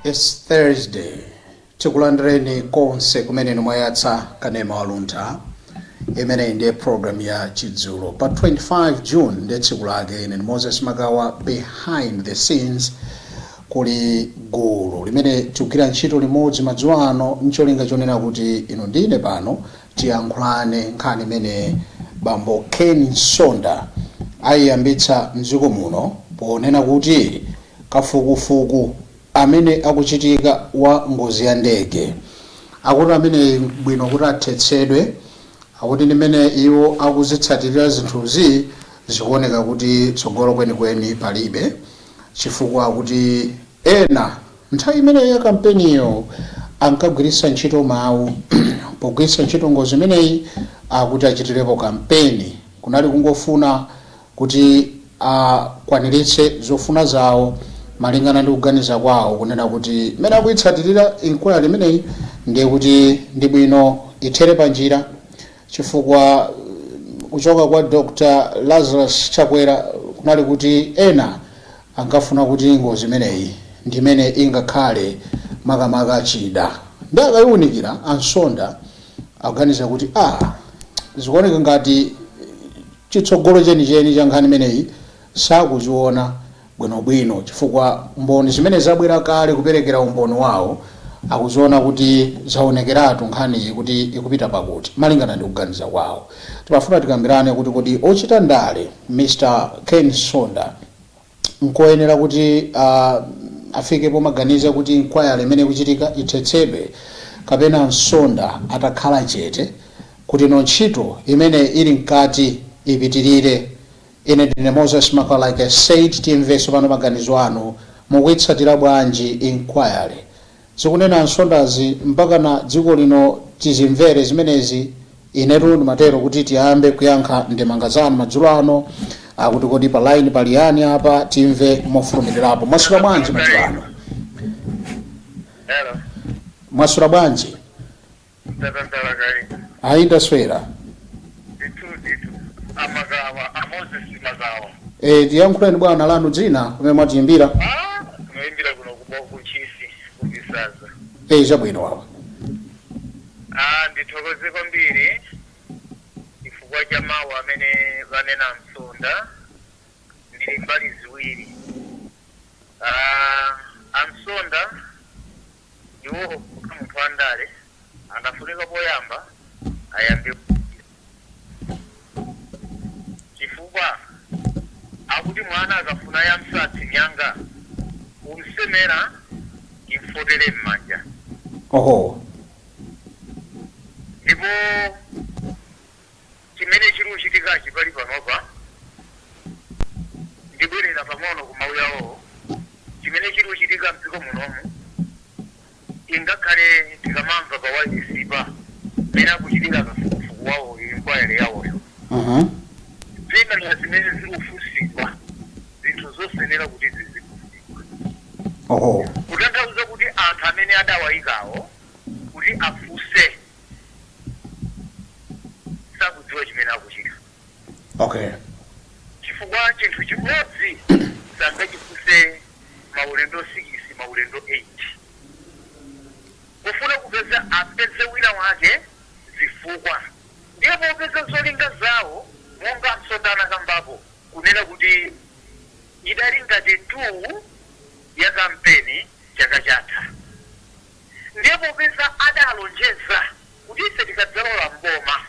It's Thursday. Tikulandireni konse kumene inu mwayatsa kanema wa Luntha. Imeneyi ndiye program ya Chidzulo. Pa 25 June ndiye tsiku lake. Ine ndi Moses Magawa, behind the scenes kuli gulu limene tikugwira ntchito limodzi madzulo ano ncholinga chonena kuti inu ndine pano tiyankhulane nkhani imene bambo Ken Msonda ayiyambitsa mdziko muno ponena kuti kafukufuku amene akuchitika wa ngozi ya ndege akuti amene bwino kuti athetsedwe. Akuti ndimene iwo akuzitsatirira zinthuzi, zikuoneka kuti tsogolo kwenikweni palibe, chifukwa kuti ena nthawi imeneyi ya kampeniyo ankagwiritsa ntchito mawu pogwiritsa ntchito ngozi imeneyi akuti achitirepo kampeni. Kunali kungofuna kuti akwaniritse zofuna zawo malingana ndi kuganiza kwawo, kunena kuti mmene akuyitsatirira inquiry imeneyi ndiye kuti ndi bwino ithere panjira, chifukwa kuchoka kwa Dr Lazarus Chakwera kunali kuti ena ankafuna kuti ngozi imeneyi ndimene ingakhale makamaka chida. Ndi akayiwunikira a Msonda akuganiza kuti zikuoneka ngati chitsogolo chenicheni cha nkhani imeneyi sakuchiona bwinobwino, chifukwa mboni zimene zabwera kale kuperekera umboni wawo akuziona kuti zaonekeratu nkhaniyi kuti ikupita pakuti malingana ndi kuganiza kwawo. Timafuna tikambirane kuti kodi ochita ndale Mr Ken Msonda nkoyenera kuti afike pomaganiza kuti inquiry imene ikuchitika ithetsedwe, kapena Msonda atakhala chete kuti no ntchito imene ili mkati ipitirire? Ine ndine Moses Maka. Like I said, timvenso pano maganizo anu. Mukuyitsatira bwanji inquiry? Zikunena Msondazi, mpaka na dziko lino tizimvere zimenezi? Inetu ndimatero kuti tiyambe kuyankha ndemanga zanu madzulo ano. Akuti kodi pa line pali yani apa? Timve mofulumirirapo. Mwaswera bwanji madzulo ano? Hello. Mwaswera bwanji? Ndatandala kai. Ayi, ndaswera. Ndithu ndithu. Amagawa, a Moses Magawa. E, tiyankhuleni bwana, lanu dzina, kumene mwatiyimbira? Ah, kunoimbira kuno kuboku Chisi kuvisaza. E, chabwino wawa. Ah, ndithokoze kwambiri chifukwa cha mawu amene vanena Msonda. Ndili mbali ziwiri. Ah, Amsonda iwo munthu wandale anafunika poyamba ayambe, chifukwa akuti mwana akafuna yamsatsi nyanga umsemera imfotere m'manja. Ndipo chimene chili kuchitikachi pali panopa, ndibwerera pang'ono ku mawu yawowo, chimene chili kuchitika mdziko munomu, ingakhale tikamamva pa wailesipa mmene akuchitika kafukufuku wawoyo, inquiry yawoyo, zina na zimene zikufunsidwa zinthu zosenera kuti zizifunsidwa, kutanthauza kuti anthu amene adawayikawo kuti afunse sakudziwa chimene akuchita, chifukwa chinthu chimodzi sangachifunse maulendo 6, maulendo 8, kufuna kupeza apeze wina wake zifukwa. Ndiye popeza zolinga zawo, monga Msonda anakambapo kunena kuti idali ngati tool ya kampeni chaka chatha, ndiye popeza adalonjeza kuti ife tikadzalowa mboma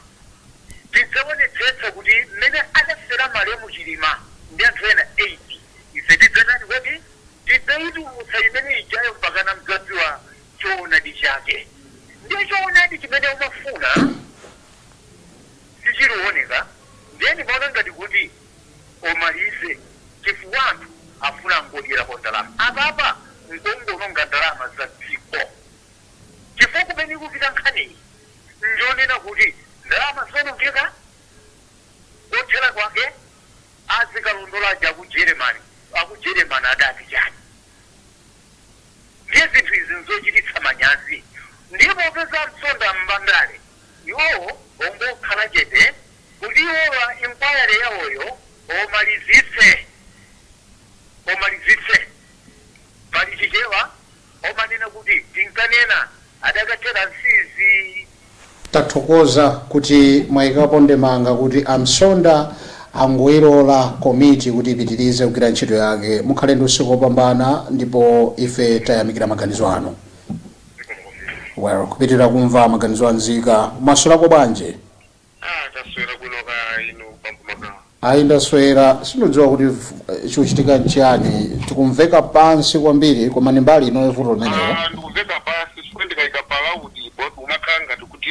tidzaonetsetsa kuti mmene adafera malemu Chilima ndi anthu ena 8, ife tidzatani kodi? Tidzayitulutsa imene ijayo mpakana mdzadziwa choonadi chake. Ndiye choonadi chimene umafuna sichilioneka. Ndiye ndimaona ngati kuti omalize, chifukwa anthu afuna angodyerapo ndalama apapa, nkongononga ndalama za dziko, chifukwa kumene ikupita nkhaniyi njonena kuti ndalama zonongeka, kothera kwake azikalondolaji aku Germany, aku Germany adati chani? Ndiye zinthu izi nzochititsa manyazi. Ndiye popeza Msonda mbandale, iwowo ongokhala chete kuti iwowa inquiry yawoyo omalizitse, omalizitse. Pali Chichewa. Omanena kuti tinkanena adakathera nsizi. Tathokoza kuti mwayikapo ndemanga kuti amsonda angoyilola komiti kuti ipitirize kugwira ntchito yake. Mukhale ndi usiku wopambana, ndipo ife tayamikira maganizo anu. Well, kupitirira kumva maganizo anzika. Mwaswerako bwanji? Ah, taswera kuno ka inu, bambo Magawa? Ayi, ndaswera. Sindidziwa kuti chikuchitika nchiyani, tikumveka pansi kwambiri, koma ndi mbali ino vuto limenelo. Ah, ndikumveka pansi chifukwa ndikayika pa loud but umakhala ngati kuti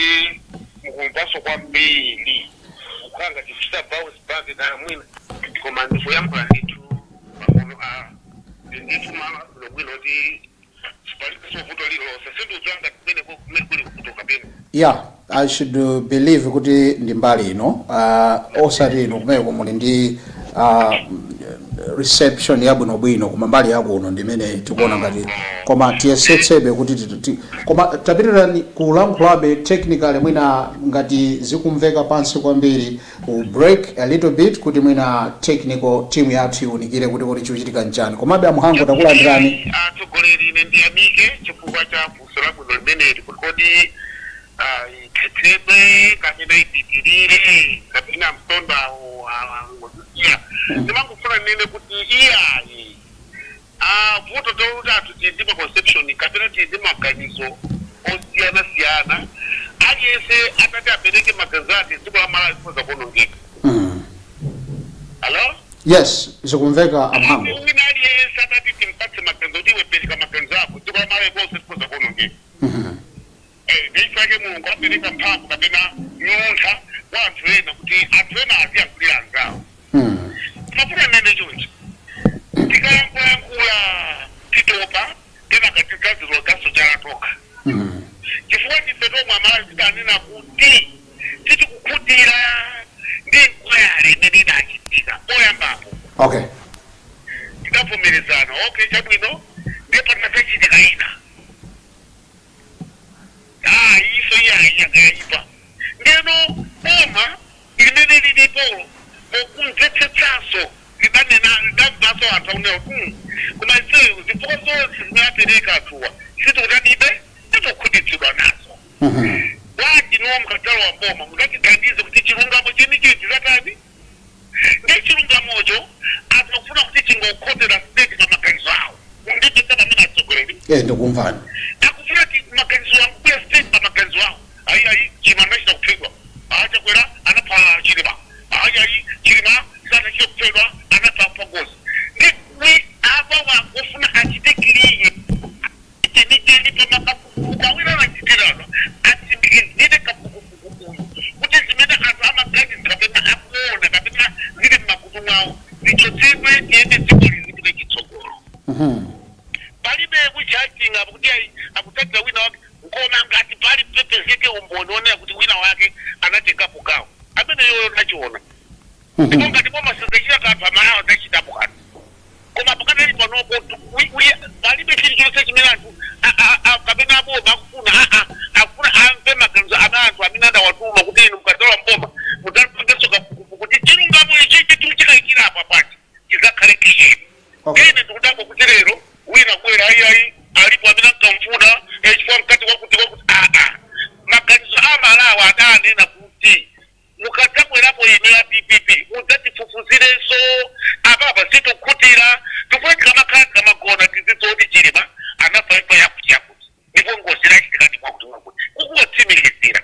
mukumvanso kwambiri, kukhala ngati kuchita bounce back kana mwina, koma ndikuyankhula ndithu pang'ono. A ndithu malo abwinobwino kuti palibenso vuto lililonse. Sindiudziwa ngati kumene kuli vuto kapena. Yeah, I should believe kuti ndi mbali ino, osati ino. Kumeko muli ndi reception yabwinobwino, koma mbali yakuno ndimene tikuona ngati, koma tiyesetsebe kuti koma tapitirani kulankhulabe technically. Mwina ngati zikumveka pansi kwambiri, ku break a little bit kuti mwina technical team yathu iwunikire kuti chikuchitika nchani. Komabe amuhango, takulandirani. Atsogoleri, ine ndiyamike chifukwa cha funso labwino limeneli, kuti kodi ithetsedwe kapena ipitirire kapena msondawo angozisiya. Ndimangofuna ndinene kuti iyayi, vuto tokuti anthu tili ndi ma conception kapena tili ndi maganizo osiyanasiyana. Aliyense atati apereke maganizo ake, dziko la Malawi likhoza kuonongeka. Hello? Yes, zikumveka, amuhango. Wina aliyense atati timpatse maganizo kuti iwe pereka maganizo ako, dziko la Malawi konse likhoza kuonongeka. Ndichifukwa Mulungu apereka mphamvu kapena nyuntha kwa anthu ena kuti anthu ena aziyankhulira anzawo. Mafuna nene chonchi, tikayankhulayankhula titopa, kenaka tidzazilozaso chala tokha, chifukwa ndife tomwe Amalawi tidanena kuti titikukhutira ndi inquiry imene idachitika poyambapo. Tidavomerezana, okay, chabwino. Ndiye patadzachitika ina, ah, iso iyayi yakayipa. Ndeno boma limene lilipolo pokumvetsetsanso lidanena, lidamvanso anthu akunena kuti koma ifeyo zifukwa zonse zimene apereka anthuwa sitikutanibe, tikukhutitsidwa nazo. Bwanji niwo mukadzalowa mboma mukatithandize kuti chilungamo chenicheni chizatani? Ndi chilungamocho anthu akufuna kuti chingokhotera straight pa maganizo awo. Mundipesa pamene, atsogoleri? Eh, ndikumvani. Akufuna ti maganizo awo kubwera straight pa maganizo awo. Ayi, ayi, Chilima anachita kuphedwa, achakwera anapha Chilima. Ayi, ayi, Chilima sanachite kuphedwa, anapha pangozi. Ndi we apa wakufuna achite clear chenicheni pamakafukufuku awiri anachitirana, atsimikizire kafukufuku uyu kuti zimene anthu amaganiza kapena akuona kapena zili mmakutu mwawo zichotsedwe, tiyende, dziko lizipite chitsogolo. Palibe kucharging apo kuti ayi, akutsatira wina wake, koma ngati pali pepezeke umboni onena kuti wina wake anatengapo gawo, amene yoyo nachiona, ndipo ngati boma sizachita kanthu, Amalawi adzachitapo kanthu. Koma pakatali panopo palibe chilichonse chimene anthu kapena aboma akufuna. Aa, akufuna amve maganizo ana anthu amene adawatuma kuti inu mukadzalowa mboma mudzapangenso kafukufuku kuti chilungamo ichi chikayikira apa pati chizakhale clear. Ine ndikudabwa kuti lero wina kubwera, ayi, ayi, alipo amene ankamfuna, chifukwa mkati kwakuti kwakuti. Aa, maganizo a Malawi adanena kuti mukadzabwerapo inu ya DPP mudzatifufuzirenso apapa, situkhutira. Tifuna tikamakhala, tikamagona, tizidziwa kuti Chilima anafa imfa yakuti yakuti, ndipo ngozi inachitika ndi mwakuti mwakuti, kukungotsimikizira.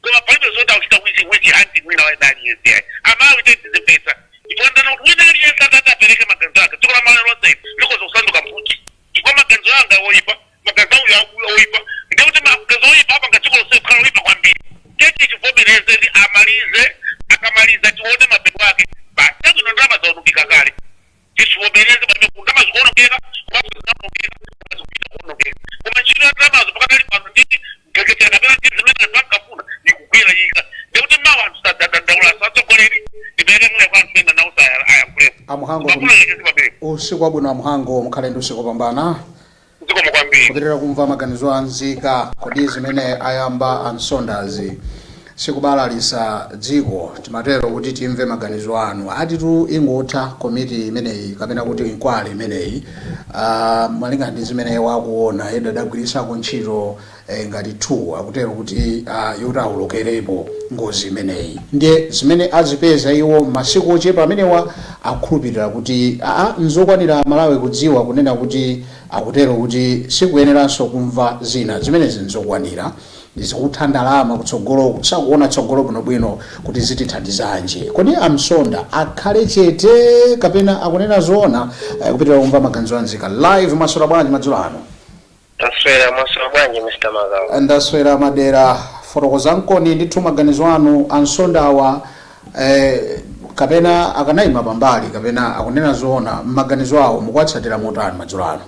Koma palibe zoti akuchita witch hunting wina wina aliyense, ayi. Amalawi tizimvetsa ndipo ndana kuti wina aliyense atati apereke maganizo ake, dziko la Malawi lonse likoza kusanduka mphutsi, chifukwa maganizo anga oyipa, maganizo auyo oyipa, ndikuti maganizo oyipa apanga dziko lonse kukhala oyipa kwambiri. Chechi chivomereze ndi amalize, akamaliza tione mapeto ake basi. Chabwino, ndalama zaonongeka kale, tisivomereze pamene ndalama zikuonongeka, komanso zinaonongeka, koma zikupita kuonongeka. Koma ntchito ya ndalamazo pakadali pano ndi mphekesera kapena ndi zimene anthu ankafuna ikugwira yika, ndikuti mawa anthu sadzadandaula. Atsogoleri, ndipereke mwayi kwa anthu ena nawo ayankhulepo. Amuhango, Makulolekezi pamene. Usiku wabwino, amuhango, mukhale ndi usiku wopambana. Zikomo kwambiri. Kupitirira kumva maganizo a nzika, kodi zimene ayamba ansondazi sikubalalisa dziko? Timatero kuti timve maganizo anu. Atitu ingotha komiti imeneyi kapena kuti inquiry imeneyi. Malinga ndi zimene wakuona, ena adagwirisako ntchito ngati 2, akutero kuti yoti awolokerepo ngozi imeneyi. Ndiye zimene azipeza iwo masiku ochepa amenewa, akukhulupirira kuti nzokwanira Malawi kudziwa kunena kuti, akutero kuti sikuyeneranso kumva zina, zimenezi nzokwanira, zikutha ndalama kutsogolo, sakuona tsogolo bwinobwino kuti zitithandizanji. Kodi amsonda akhale chete kapena akunena zoona? Kupitira kumva maganizo anzika live. Mwaswera bwanji madzulo ano? Taswera. Mwaswera bwanji, Mr Magawo? Ndaswera, Madera. Fotokoza mkoni ndithu maganizo anu, ansondawa kapena akanayima pambali kapena akunena zoona maganizo awo, mukuwatsatira motani madzulo ano?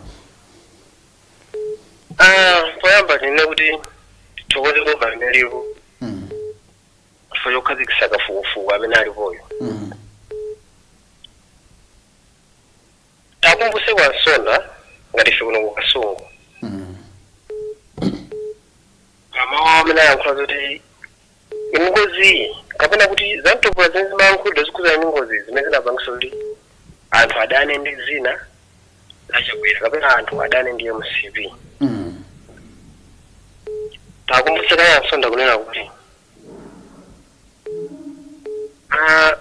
Ah, poyamba tinene kuti tithokoze boma limene lipo chifukwa chokhazikitsa kafukufuku amene alipoyo. Takumbuse kwa Nsonda, ngati ife kuno ku Kasungu, pamawu amene ayankhula zoti ngozi kapena kuti zamtopola zimene zimayankhulidwa zikhudzana ndi ngozi zimene zinapangisa kuti anthu adane ndi zina laChakwera kapena anthu adane ndi MCP, takumbutsa kaya Nsonda kunena kuti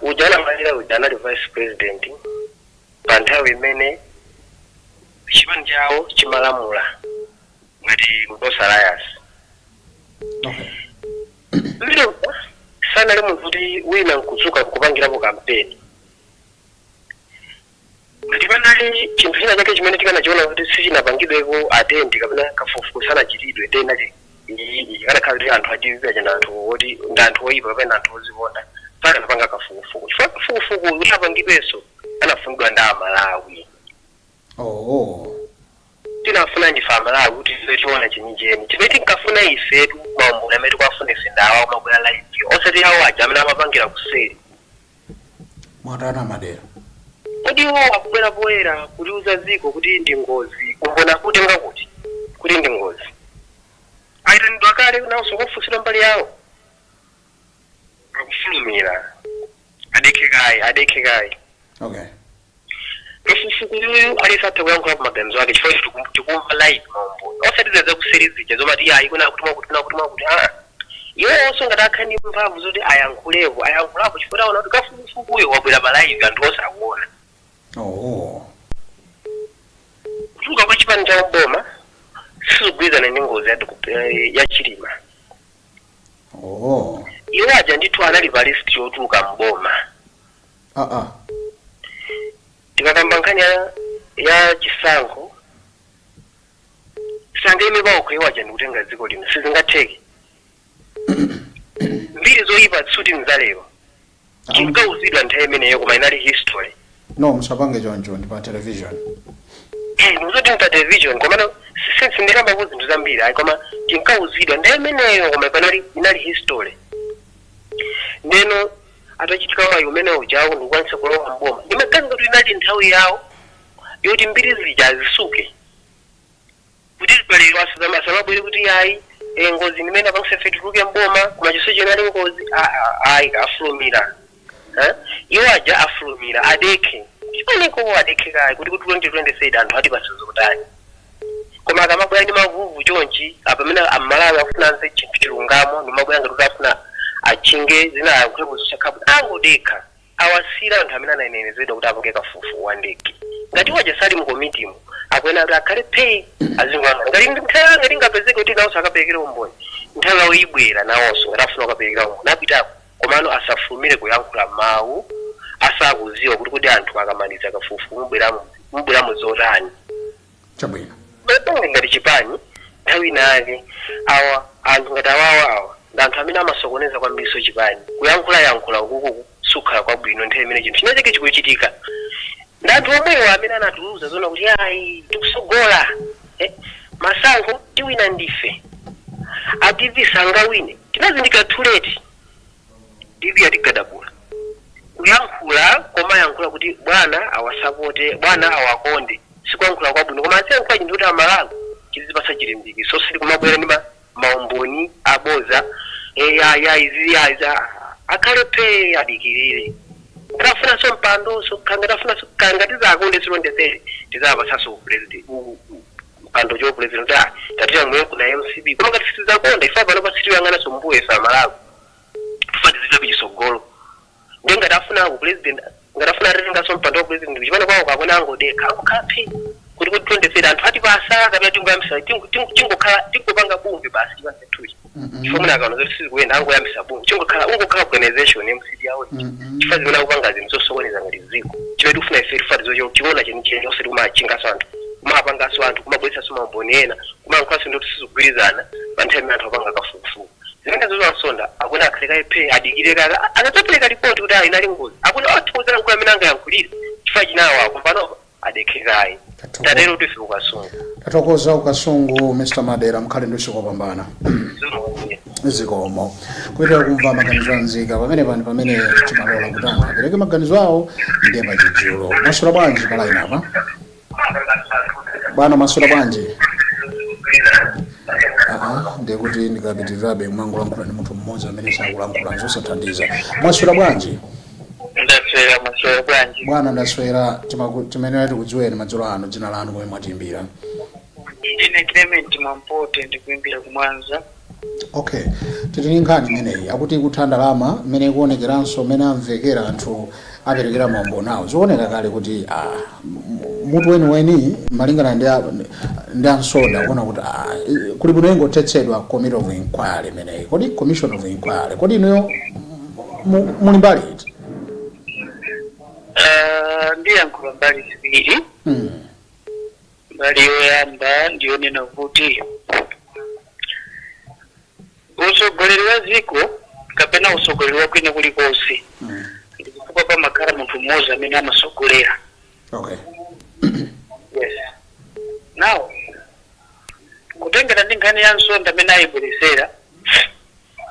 uja anamalira uja anali vice president pa nthawi imene chipani chawo chimalamula ngati Tonse Alliance. Mmene uja sanali munthu kuti wina nkudzuka nkupangirapo kampeni. Ngati panali chinthu china chake chimene tikanachiona kuti sichinapangidweko attend kapena kafukufuku sanachitidwe, ndi inati iyi ikanakhala kuti anthu achivivi aja ndi anthu oti ndi anthu oyipa kapena anthu ozikonda, sakanapanga kafukufuku, chifukwa kafukufuku kuti apangidwenso anafunidwa ndi Amalawi. Tinafuna ndife Amalawi kuti ife tiona chenicheni chimene tinkafuna ifetu. Maumboni amene tikuwafuna ife ndawa amabwera live, osati awo aja amene amapangira kuseri. Mwatana, Madera? Kodi iwo akubwera poyera kutiuza dziko kuti ndi ngozi, umboni akutenga kuti ndi ngozi? Ayitanidwa kale nawonso kufunsidwa mbali yawo. Akufulumira, adekhe kaye, adekhe kaye. Kafukufuku uyu alisatha kuyankhula ku maganizo ake chifukwa tikumva live maumboni, osati za kuseri zija zomati ayi, kuna kuti mwakuti, kuna kuti mwakuti. Iwonso ngati akhale ndi mphamvu zoti ayankhulepo, ayankhulapo, chifukwa taona kuti kafukufukuyo wabwera pa live, anthu onse akuona. Kutuluka kwa chipani cha mboma sizigwirizana ndi ngozi ya Chilima. Iwo aja ndithu anali pa list yotuluka mboma. Tikakamba nkhani ya chisankho, sangaime paokha iwo aja ndikutenga dziko lino, sizingatheke. Mbiri zoyipa tsuti mzalero, chinkauzidwa nthawi imeneyo, koma inali history. No, musapange choncho, ndi pa television. Ndikuzoti pa television, komano sindikambako zinthu zambiri ayi, koma tinkauzidwa nthawi imeneyo, koma panali inali history. Ndeno atachitika mwayi umene ujawo ndikukwanisa kulowa mboma, ndimaganiza kuti inali nthawi yawo yoti mbiri zija azisuke, kuti palero asamabwere kuti ayi, ngozi ndimene apangisa ife tituluke mboma, koma chonse chinali ngozi. Ayi, afulumira. Eh? Iwo aja afulumira, adekhe chipaneko, adekhe kaye kuti 2023 anthu atipasa zotani. Koma akamabwera ndi mavuvu chonchi apa, pamene Amalawi akufuna amve chinthu chilungamo, ndimabwera ngati kuti afuna achinge zina, ayankhule zosakhapo. Angodekha, awasira anthu amene anayenerezedwa kuti apange kafukufuku wa ndege. Ngati iwo aja sali mu komitimo, akuyenera kuti akhale pay, azingoyang'ana. Ngati nthawi ngati ingapezeke kuti nawonso akaperekere umboni, nthawi yawo ibwera nawonso. Ngati afuna kukaperekera umboni, apitako, komano asafulumire kuyankhula mawu asakuziwa kuti kodi anthu akamaliza kafukufuku mubweramo zotani. Mapanga ngati chipani nthawi inake, awa anthu ngati awawa, awa ndi anthu amene amasokoneza kwambiriso chipani. Kuyankhula yankhula ukuku sukhala kwabwino nthawi imene chinthu china chake chikuchitika. Ndi anthu omwewa amene anatiuza zona kuti ayi, tikusogola, masankho tiwina ndife, a DP sangawine. Tinazindikira too late, DP atigadabula. Kuyankhula komayankhula kuti bwana awasapote, bwana awakonde, sikuyankhula kwabwino, koma aziyankhula chinthu kuti Amalawi chizipasa chilimbikiso, sili kumabwera ndi maumboni aboza. Ya izi ya izi, akhale phe, adikirire. Ngati afunanso mpando, so ngati afunanso, ngati zakonde 2030, Tizapasaso president mpando cho president kuti tatira mwe kuna MCP, koma ngati sitizakonda ife pano pasitiyang'anaso mbuyo ife Amalawi, tufa tizita kuchisogolo. Ndiye ngati afuna ku president, ngati afuna atengaso mpando wa president chipano kwawo, kakona angodekha, angokhala phi kuti 23 anthu atipasa, kapena tingoyambisa, tingokhala tingopanga bungwe basi chipani chathuchi, chifukwa mwina akaona zoti sizikuyenda angoyambisa bungwe, chingokhala ungokhala organization MCP yawo, chifukwa zimene akupanga zinthu zosokoneza ngati ziko. Chimene tikufuna ife tifuna tizocho chiona chenicheni, osati kumachingaso anthu, kumapangaso anthu, kumabweretsaso maumboni ena, kumankhaso ndoti sizikugwirizana pa nthawi imene anthu apanga kafukufuku. Zimene zozo Ansonda akuna akhale kaiphe, adikire kaka akadzapereka ripoti kuti ayi, inali ngozi, akuna athokozera nkulu amene angayankhulire chifukwa chinawo ako panopa adekhekayi. Tatero kuti ife kukasungu. Tathokoza kukasungu, Mr Madera, mkhale ndi usiku wopambana. Zikomo. Kuitira kumva maganizo anzika pamene pani pamene timalola kuti anthu apereke maganizo awo, ndiye pachidzulo. Mwaswera bwanji pa line apa, bwana? Mwaswera bwanji? Aa, ndiye kuti ndikapitirirabe mwangolankhula ndi munthu mmodzi amene sakulankhula, zosathandiza. Mwaswera bwanji? Ndaswera, maswera bwanji? Bwana, ndaswera. Timene tikudziweni madzulo ano, dzina lanu, komwe mwatiimbira? Ndine Clement Mwampote, ndikuimbira kumwanza. Okay, tili nkhani imeneyi akuti kutha ndalama imene ikuonekeranso mmene amvekera anthu aperekera maumboni awo, zikuoneka kale kuti mutu weniweni malingana ndi Ansonda kuona kuti kuli bwino ingothetsedwa committee of inquiry imeneyi. Kodi commission of inquiry, kodi inuyo muli mbali iti? Ndiyankhula mbali ziwiri. Mbali yoyamba ndiyonena kuti utsogoleri wa dziko kapena utsogoleri wa kwina kulikonse ndikufuka pamakhala munthu mmodzi amene amasogolera. Yes, now kutengera ndi nkhani ya Nsonda amene ayibweresera,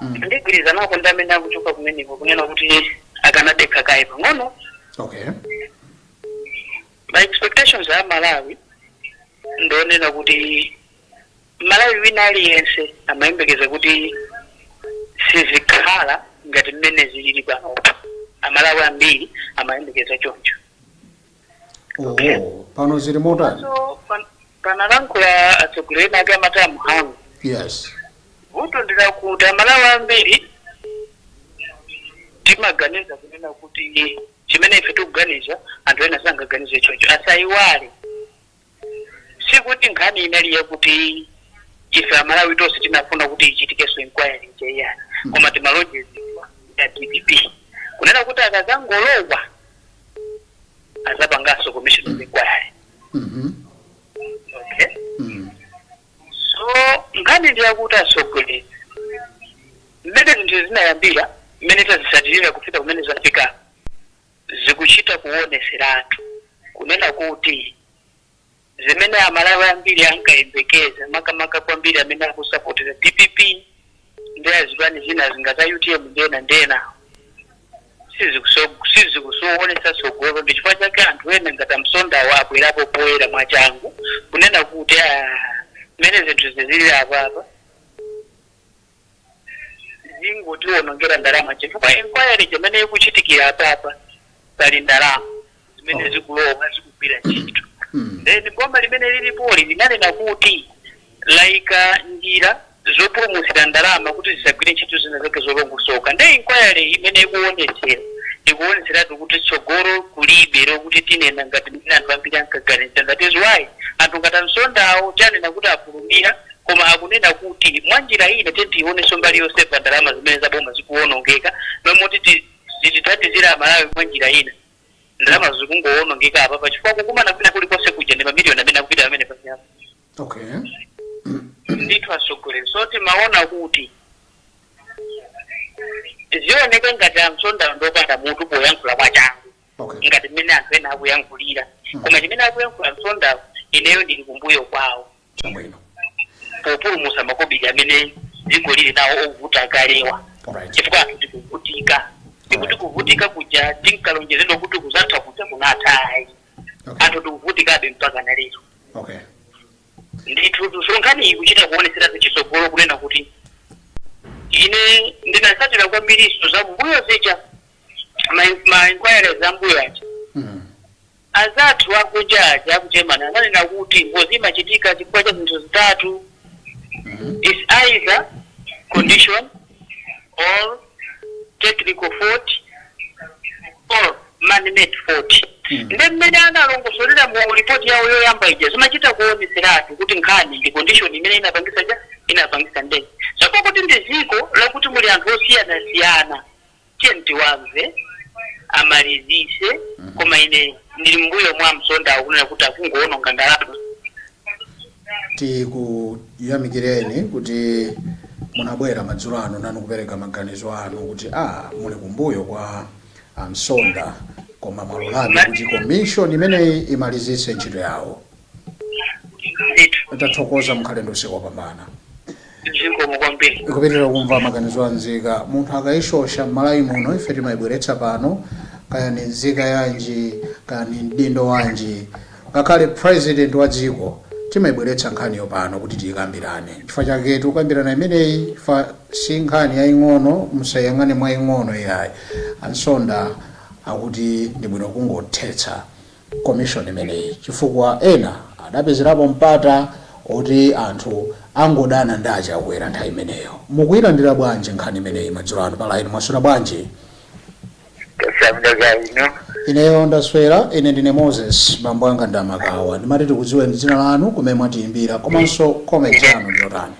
ndigwirizanako ndi amene akuchoka kumeneko kunena kuti akanadekha kaye pang'ono. My expectations a Malawi ndionena kuti Malawi wina aliyense amayembekeza kuti sizikhala ngati mmene zilili panopa. Amalawi ambiri amayembekeza choncho. Oh, pano zili motani? So panalankhula atsogoleri ake amati amuhangu. Vuto ndilakuti Amalawi ambiri timaganiza kunena kuti chimene ife tikuganiza anthu ena sangaganize choncho. Asayiwale, sikuti nkhani inali yakuti ife Amalawi tonse tinafuna kuti ichitikenso inquiry ija, koma timalonjezedwa ya DPP kunena kuti akazangolowa azapanganso commission of inquiry. Okay. So nkhani ndiyakuti atsogoleri, mmene zinthu zinayambira, mmene tazisatirira kufika kumene zafika, zikuchita kuoneseratu kunena kuti zimene Amalawi ambiri ankayembekeza, makamaka kwambiri amene akusapotera DPP ndi azipani zina zingati UTM ndena ndena, sizikusoonesa tsogolo. Ndi chifukwa chake anthu ena ngati Amsondawo abwerapo poyera mwachangu kunena kuti mmene zinthu zizili apapa zingotiwonongera ndalama, chifukwa inquiry chimene ikuchitikira apapa pali ndalama zimene zikulowa, zikugwira ntchito. Then boma limene lilipoli linanena kuti layika njira zopulumutsira ndalama kuti zisagwire ntchito zina zake zolongosoka. Nde inquiry imene ikuonetsera, ikuonetseratu kuti tsogolo kulibe lokuti tinena ngati mmene anthu ambiri ankaganiza. That is why anthu ngati Amsondawo chanena kuti afulumira, koma akunena kuti mwa njira ina tionenso mbali yosepa ndalama zimene zaboma zikuwonongeka, nomoti zitithandizira Amalawi mwa njira ina. Ndalama zikungowonongeka apa pachifukwa kukumana kwina kulikonse kuja ndi mamiliyoni amene akupita amene pachapa. Ndithu atsogoleri, so timaona kuti zioneka ngati Amsonda ndopanda mutu poyankhula mwachangu ngati mmene anthu ena akuyankhulira, koma chimene akuyankhula Msondawo, ineyo ndili kumbuyo kwawo populumutsa makobiri amene dziko lili nawo ovuta kalewa, chifukwa anthu tikuvutika, tikuti kuvutika kuja tinkalonjezedwa kuti kuzatha kuja kunatha ayi. Anthu tikuvutikabe mpaka na lero. Ndithu, so nkhani iyi kuchita kuoneseratu chitsogolo kunena kuti ine ndinasatira kwambiriso za mbuyo zija, ma inquiries za mbuyo aja. Azathu akunja aja aku Germany ananena kuti ngozi imachitika chifukwa cha zinthu zitatu. Is either condition or technical fault or man-made fault. Ndi mmene analongosolera mu ripoti yawo yoyamba ija, zimachita kuoneseratu kuti nkhani ndi condition imene inapangisa cha inapangisa ndege. So pakuti ndi ziko lakuti muli anthu osiyanasiyana, tiye tiwamve amalizise. Koma ine ndili mbuyo mwa Msondawo kunena kuti akungoononga ndalama. Tikuyamikireni kuti munabwera madzulo ano nanu kupereka maganizo anu kuti muli kumbuyo kwa Amsonda, koma mwalolabe kuti commission imeneyi imalizitse ntchito yawo. Ndithu. Tathokoza, mukhale ndi usiku wopambana. Zikomo kwambiri. Ikupitirira kumva maganizo a nzika. Munthu akayishosha m'Malawi muno, ife timayibweretsa pano, kaya ni nzika yanji, kaya ni mdindo wanji, ngakhale president wa dziko, timayibweretsa nkhaniyo pano kuti tiyikambirane. Chifukwa chake tikukambirana imeneyi fa si nkhani yaying'ono, musayang'ane mwaying'ono iyayi. Ansonda akuti ndi bwino kungothetsa commission imeneyi chifukwa ena adapezerapo mpata oti anthu angodana ndi Achakwera nthawi imeneyo. Mukuyilandira bwanji nkhani imeneyi madzulo ano? Pa line, mwaswera bwanji? Kasamdaga ino. Ineyo ndaswera. Ine ndine Moses, bambo anga ndamakawa. Ndimati tikudziweni dzina lanu, kumene mwatiyimbira, komanso comment yanu ndiyotani?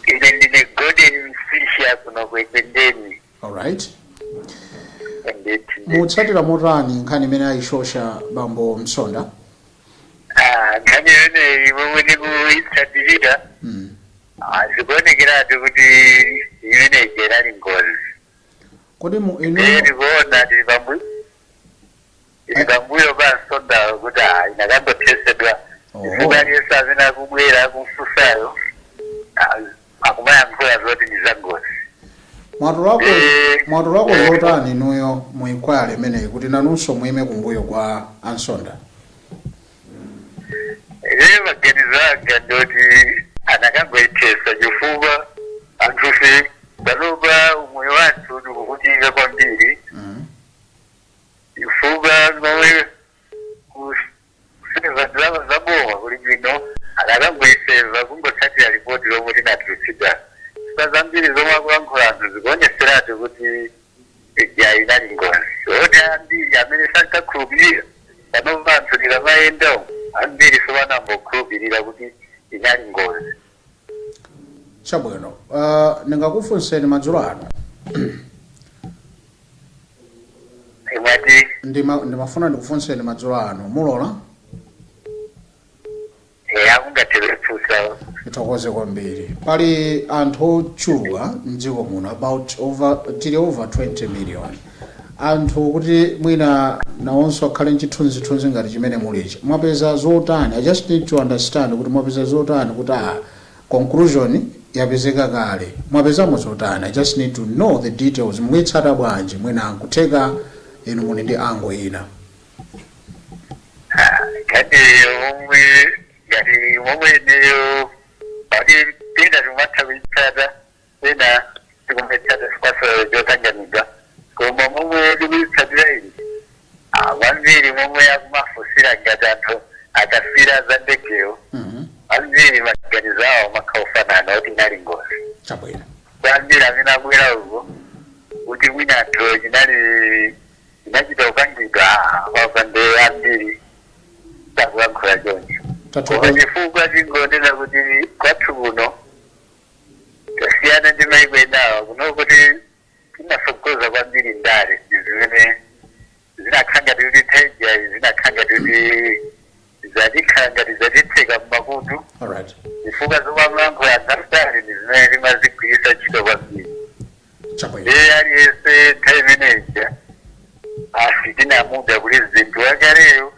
Ine ndine Golden Fisher kuno kuEtendeni. Alright. Ndithu. Mutsatira motani nkhani imene ayishosha bambo Msonda? Ah, nkhani imeneyi momwe ndikuyitsatirira, zikuonekeratu kuti imeneyi inali ngozi. Kodi mu inu Ndiye ndikuona tili pambuyo pa Msondawo kuti inakangothesedwa. Chifukwa aliyense amene akubwera akumfunsayo akumayankhula zoti ndi zangozi. Mwatulako Mwatulako zotani inuyo mu inquiry imeneyi kuti nanunso muime kumbuyo kwa Ansonda? Ine maganizo anga ndoti anakangoithesa chifukwa anthufe panopa umoyo wathu ndikuvutika kwambiri, chifukwa momwe kuseva ndalama zaboma kuli bwino anakangoiseva, kungotsatira ripoti lomwe linatulutsidwa, chifukwa zambiri zomwe akulankhula anthu zikuoneseratu kuti ija inali ngozi. Oti ambiri amene sankakhulupirira, panopa anthu tikamayenda ambiri sopanambokhulupirira kuti inali ngozi. Chabwino, ndingakufunseni madzulo ano? Imwati? Ndimafuna ndikufunseni madzulo ano, mulola? Akungatherefusa. Ndithokoze kwambiri. Pali anthu ochuluka mdziko muno, about over, tili over 20 million anthu, kuti mwina nawonso akhale mchithunzithunzi ngati chimene mulichi. Mwapeza zotani? I just need to understand kuti mwapeza zotani, kuti conclusion yapezeka kale, mwapezamo zotani? I just need to know the details. Mukuyitsata bwanji? Mwina nkutheka inu muli ndi angle ina. Ngati momwe, ngati momwe ineyo pati pena timatha kuitsata, pena tikumaitsata sikwaso chotanganidwa, koma momwe tikuyitsatira ili, kwambiri momwe akumafusira ngati anthu akafira za ndegeyo, ambiri maganizo awo makhaofanana kuti inali ngozi. Kwambiri amene abwera uko kuti mwina anthu chinali chinachita kupangidwa, papa nde ambiri sakuyankhula choncho. Koma Tathokoza. chifukwa tingonena kuti kwathu kuno tasiyana ndi maiko enawa kuno, kuti timasogoza kwambiri ndale, ndi zimene zinakhala ngati kuti theja zinakhala ngati kuti zatikhala ngati zatitseka mmakutu, chifukwa zomwe amayankhula anthu ndi zimene timazigwiritsa ntchito kwambiri. Ndiye aliyense nthawi imeneja asi tinamuda kuti zinthu wakaleyo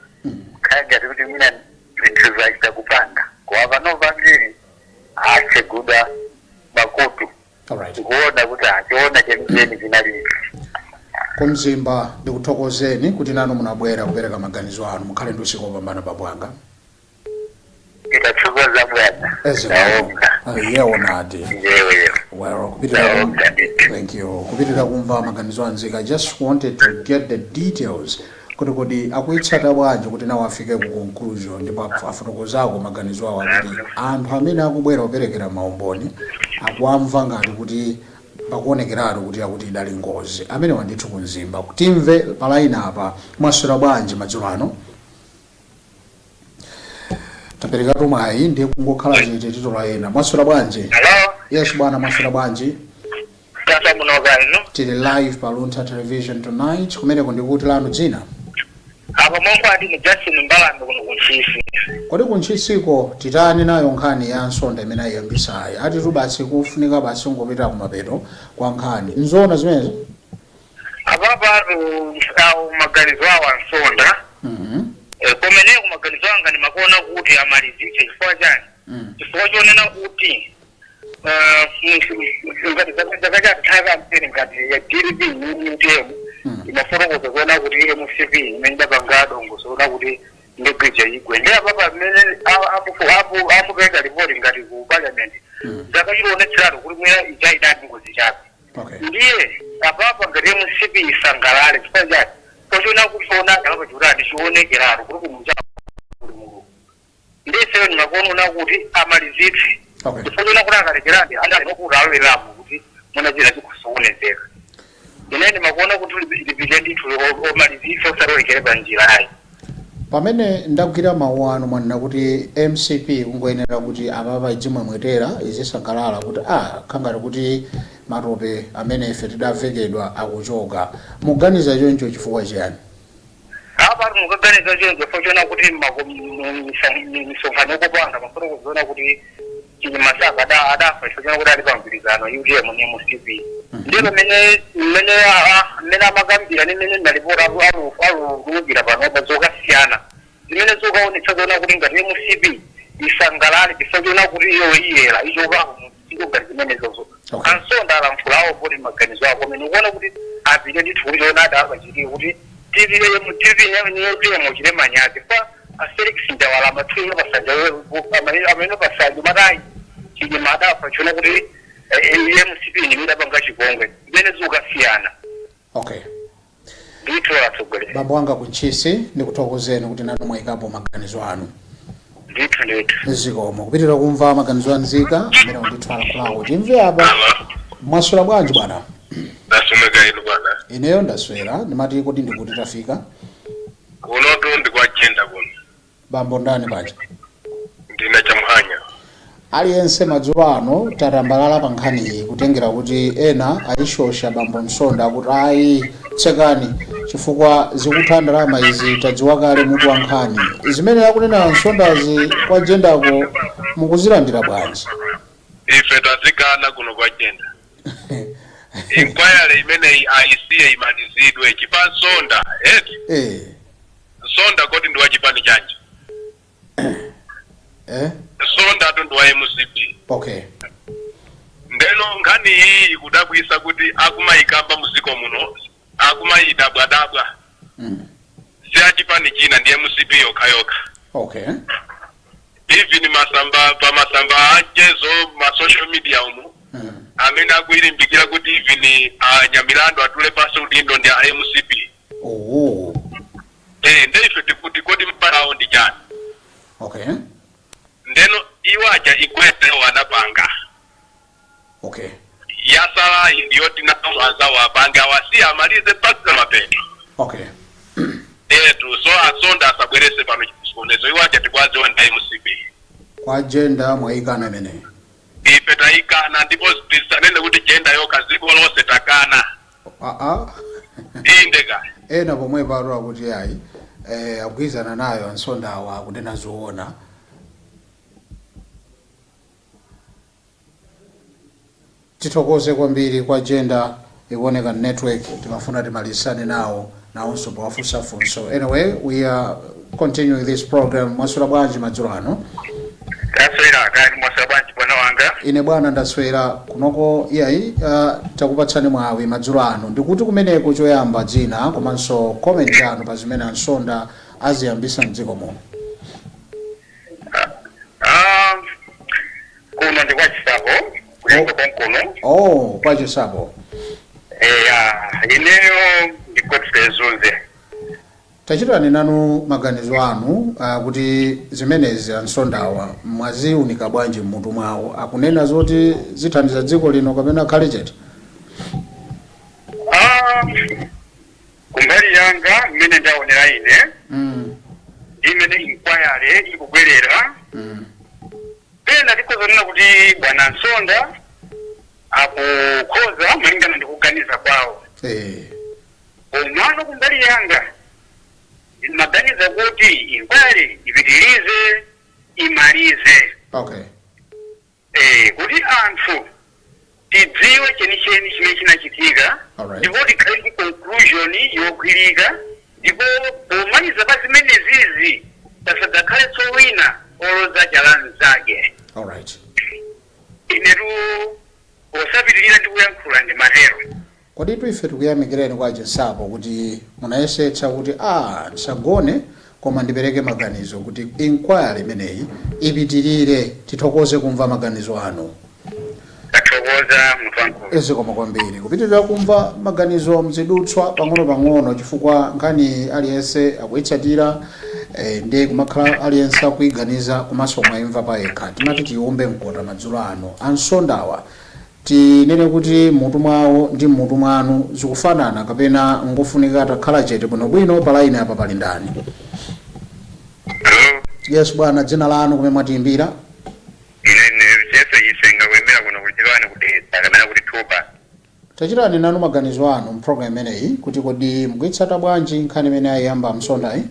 khala ngati kuti mwina zinthu zachita kupanga, koma pano pambiri atseguda makutu tikuona kuti achiona chenicheni chinali. Kumzimba, ndikuthokozeni kuti nanu munabwera kupereka maganizo anu. Mukhale ndi usiku wopambana, babwanga. Itathokoza bwana. Naonga. Yeonadi. Yewe. Well, kupitirira Naonga ndithu. Thank you. Kupitirira kumva maganizo anzika. I just wanted to get the details. Kuti kodi akuyitsata bwanji kuti nawo afike ku conclusion, ndipo afotokozako maganizo awo akuti anthu amene akubwera kuperekera maumboni akuamva ngati kuti pakuonekeratu kuti akuti idali ngozi. Amene wandithu kumzimba timve pa line apa. Mwaswera bwanji madzulo ano? Taperekatu mwayi, ndiye kungokhala chete, titola ena. Mwaswera bwanji? Hello. Yes bwana, mwaswera bwanji? Tata munoka ino. Tili live pa Luntha Television tonight. Kumeneko ndikuti lanu dzina? Apo mongo ati ni Justin Mbalame kuno kuntchisi. Kodi kuntchisiko titani nayo nkhani ya Nsonda imene ayiyambisayi? Ati tu basi kufunika basi ngopita kumapeto kwa nkhani. Nzoona zimenezo? Apapatu awo maganizo awo ansonda. Kumeneko maganizo anga ndimakuona kuti amalizitse. Chifukwa chani? Chifukwa chonena kuti ngati chaka chatha kampeni ngati ya DPP, UTM imafotokoza kuona kuti MCP imene idapanga dongosolo zoona kuti ndege ija igwe. Ndi apapa mmene amupeka ripoti ngati ku parliament, zakachionetseratu kuti mwina ija idali ngozi chabe. Ndiye apapa ngati MCP isangalale. Chifukwa chani? Pochiona kuchiona apapa chikutani, chionekeratu kuti kumucha kuli Mulungu. Ndifeyo ndimakuona kuti amalizitse, chifukwa chona kuti akalekeradi andali nokuti alowerapo kuti munachita chikusokonezeka. Ine ndimakuona kuti lipite ndithu, omalizitse, osalowekere pa njira ayi. Pamene ndagwira mawu anu, mwanena kuti MCP kungoyenera kuti apapa idzimwemwetera, izisangalala kuti a khangati kuti matope amene ife tidavekedwa akuchoka. Muganiza choncho chifukwa chiyani? Apa mukaganiza choncho chifukwa chona kuti misonkhano yokopanga mafotokoza zoona kuti Chilima saka adafa chifukwa chona kuti ali pa mgwirizano UTM ndi MCP. Ndiye pamene mmene amakambira ndi mmene nalipota alulukira panopa zokasiyana, zimene zokaonetsa zoona kuti ngati MCP isangalale chifukwa chona kuti iyo iyera ichokapo ngati zimenezozo. Ansonda alankhula awo poti maganizo ako amene ukuona kuti apite ndithu kuti choona adapachitike kuti TV TV UTM chile manyazi fa a Felix Njawala amathulo pasanja amene pasanja matayi Chilima adafa chiona kuti MCP ni idapanga chipongwe zimene zikasiyana. Ndithu atsogoleri. Bambo anga kuntchisi, ndikuthokozeni kuti nanu mwayikapo maganizo anu. Ndithu ndithu. Zikomo. Kupitira kumva maganizo a nzika amene ndithu alankhulawo. Timve apa. Mwaswera bwanji bwana? Ndaswera inu bwana? Ineyo ndaswera. Ndimati kuti ndikuti tafika? Kunotu ndi kwa Jenda kuno. Bambo ndani paja? Ndina Chamhanya. Aliyense madzulo ano tatambalala pa nkhani iyi, kutengera kuti ena ayishosha bambo Msonda akuti ayi, tsekani chifukwa zikutha ndalama izi, tadziwa kale mutu wa nkhani. Zimene akunena Msondazi kwa Jendako mukuzilandira bwanji? Ife tazikana kuno kwa Jenda. Inquiry imeneyi ayisiye imalizidwe. Chipa Nsonda eti? Nsonda kodi ndi wachipani chanji? Eh? Nsonda tu ndi wa MCP. Ndeno nkhani iyi ikudabwisa kuti akumayikamba muziko muno, akumayidabwadabwa si achipani china, ndi MCP yokhayokha. Even masamba, pa masamba anchezo, ma social media umu, amene akuyilimbikira kuti even a Nyamilandu atule pasi udindo ndi a MCP. Nde ife tikuti kodi mparawo ndi chani? Ndeno iwo aja igwetewo anapanga. Yasala ndiyoti nawo anzawo apange, awasiya amalize mpaka mapeto. Etu, so asonda asabwerese pano chisokonezo. Iwo aja tikwaziwa ndi MCP. Kwa Jenda mwayikana imeneyi? Ife tayikana, ndipo tisanene kuti Jenda yokha, dziko lonse takana. Aa. Inde ka. Ena pomwe pano akuti ayi, agwirizana nayo ansondawa, akunena zoona. Tithokoze kwambiri kwa Jenda. Ikuoneka network, timafuna timalizane nawo nawonso powafunsa funso. Anyway, we are continuing this program. Mwaswera bwanji madzulo ano? Taswera kani, mwaswera bwanji bwana wanga? Ine bwana ndaswera kunoko. Iyayi, takupatsani mwawi madzulo ano. Ndikuti kumeneko choyamba dzina komanso comment yanu pa zimene ansonda aziyambisa mdziko muno. Ah, kuno ndi kwa Chisapo, kuliko konkuno. Oh, kwa Chisapo. Eya, ineyo ndi Godfrey Zunze. Tachitani nanu maganizo anu kuti zimenezi ansondawa mwaziunika bwanji mmutu mwawo? Akunena zoti zithandiza dziko lino kapena khale chete? Ah, kumbali yanga, mmene ndaonera ine ndi imene inquiry ikubwerera, pena tikhoza kunena kuti bwana Nsonda akukhoza malingana ndi kuganiza kwawo. Komano kumbali yanga ndimaganiza kuti inquiry ipitirize, imalize, kuti anthu tidziwe chenicheni chimene chinachitika, ndipo tikhale ndi conclusion yogwirika, ndipo pomaliza pa zimenezizi pasadzakhalenso wina oloza chala mnzake. Inetu posapitirira ndi kuyankhula ndi matero. Koditu ife tikuyamikireni kwa Chinsapo kuti munayesetsa kuti a ndisagone koma ndipereke maganizo kuti inquiry imeneyi ipitirire. Tithokoze kumva maganizo anu. Tathokoza, munthu wankulu. Zikomo kwambiri. Kupitirira kumva maganizo mzidutswa pang'ono-pang'ono, chifukwa nkhani aliyense akuyitsatira, ndiye kumakhala aliyense akuyiganiza komanso mwayimva payekha. Timati tiwombe mkota madzulo ano, ansondawa tinene kuti mutu mwawo ndi mutu mwanu zikufanana kapena ngofunika atakhala chete bwinobwino? Pa line apa pali ndani? Hello. Yes bwana, dzina lanu, kumene mwatiyimbira? Ine Cheso Chisenga, kuyembera kuno kuchilwani kudetsa kapena kuti Thupa. Tachitani nanu maganizo anu mpulogalamu imeneyi kuti kodi mukuyitsata bwanji nkhani imene ayiyamba Msondayi?